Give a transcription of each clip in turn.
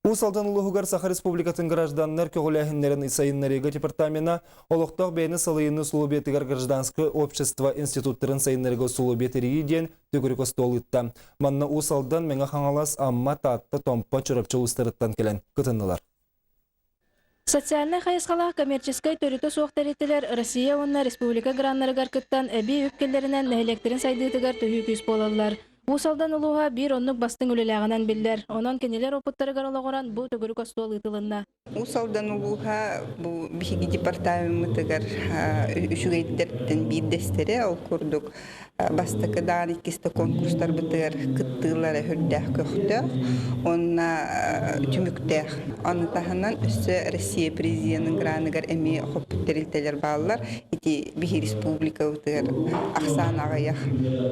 Уус Алдан улууһугар Саха Республикатын гражданнар көҕүлээһиннэрин сайыннарыыга департамена олохтоох бэйэни салайыныы усулуобуйатыгар гражданское общество институттарын сайыннарыыга усулуобуйа тэрийии диэн төгүрүк остуол ыытта. Манна Уус Алдан, Мэҥэ Хаҥалас, Амма, Таатта, Томпо, Чурапчы улуустарыттан кэлэн кытыннылар. Социальнай хайысхалаах коммерческай төрүтэ суох тэрилтэлэр Россия уонна республика граннарыгар кыттан эбии үп киллэринэн нэһилиэктэрин сайдыытыгар төһүү күүс буолаллар. Уус Алдан улууһа биир оннук бастыҥ үлэлээҕинэн биллэр. Онон кинилэр опыттарыгар олоҕуран бу төгүрүк остуол ыытылынна. Уус Алдан улууһа бу биһиги департамеммытыгар үчүгэйдэртэн биирдэстэрэ. Ол курдук бастакы даҕаны иккис да конкурстарбытыгар кыттыылара сүрдээх көхтөөх уонна түмүктээх. Аны таһынан өссө Россия президенин граныгар эмиэ хоппут тэрилтэлэр бааллар. Ити биһи республикабытыгар ахсаан аҕыйах.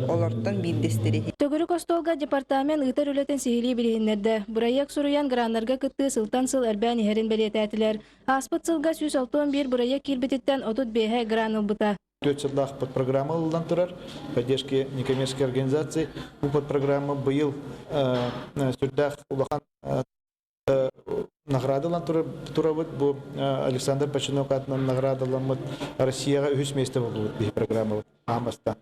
Олортон биирдэстэрэ. Төгүрүк остуолга департамент ыытар үлэтин сиһилии билиһиннэрдэ. Бырайыак суруйан граннарга кыттыы сылтан сыл элбээн иһэрин бэлиэтээтилэр. Ааспыт сылга 161 бырайыак киирбититтэн 35-э гран ылбыта. 4 сыллаах подпрограмма ылыллан турар поддержки некоммерческой организации. Бу подпрограмма быйыл сүрдээх улахан наградалан турабыт. Бу Александр Починок атынан наградаламмыт Россияҕа үһүс миэстэ буолбут биһи программабыт аан бастаан.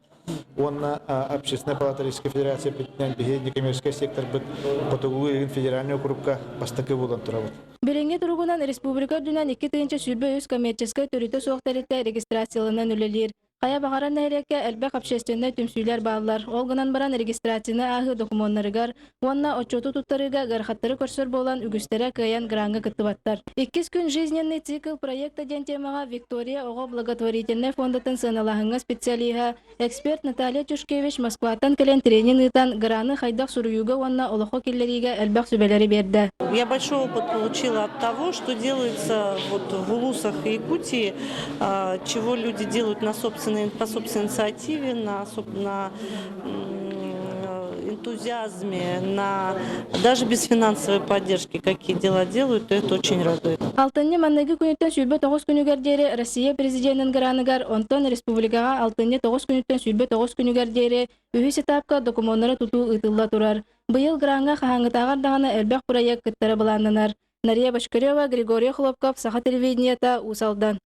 Уонна Общественная палата Российской Федерации питинэн биһи некоммерческай секторбыт Хотугулуу Илин федеральный округка бастакы буолан турабыт. Билиҥҥи туругунан республика үрдүнэн 2023 коммерческай төрүтэ суох тэрилтэ регистрацияланан үлэлиир. Хайа баҕарар нэһилиэккэ элбэх общественнай түмсүүлэр бааллар. Ол гынан баран регистрацияны ааһыы докумуоннарыгар уонна отчуоту туттарыыга ыарахаттары көрсөр буолан үгүстэрэ кыайан граҥҥа кыттыбаттар. Иккис күн «Жизненный цикл проекта» диэн темаҕа Виктория оҕо благотворительнай фондатын сыаналааһыҥҥа специалиһа, эксперт Наталья Тюшкевич Москваттан кэлэн тренинг ыытан граны хайдах суруйууга уонна олоххо киллэриигэ элбэх сүбэлэри биэрдэ. Я большой опыт получила от того, что делается вот в улусах Якутии, чего люди делают на собственной, по собственной инициативе, на энтузиазме, на даже без финансовой поддержки, какие дела делают, это очень радует. Алтынньы манныгы күнүттэн 29 күнүгэр диэри Россия президенин граныгар, онтон республикаҕа алтынньы 9 күнүттэн 29 күнүгэр диэри үһүс этапка докумуоннары тутуу ыытылла турар. Быйыл граҥҥа хаһааҥҥытааҕар даҕаны элбэх проект кыттара былааннанар. Нария Бочкарева, Григорий Хлопков, Саха телевидениета, Уус Алдан.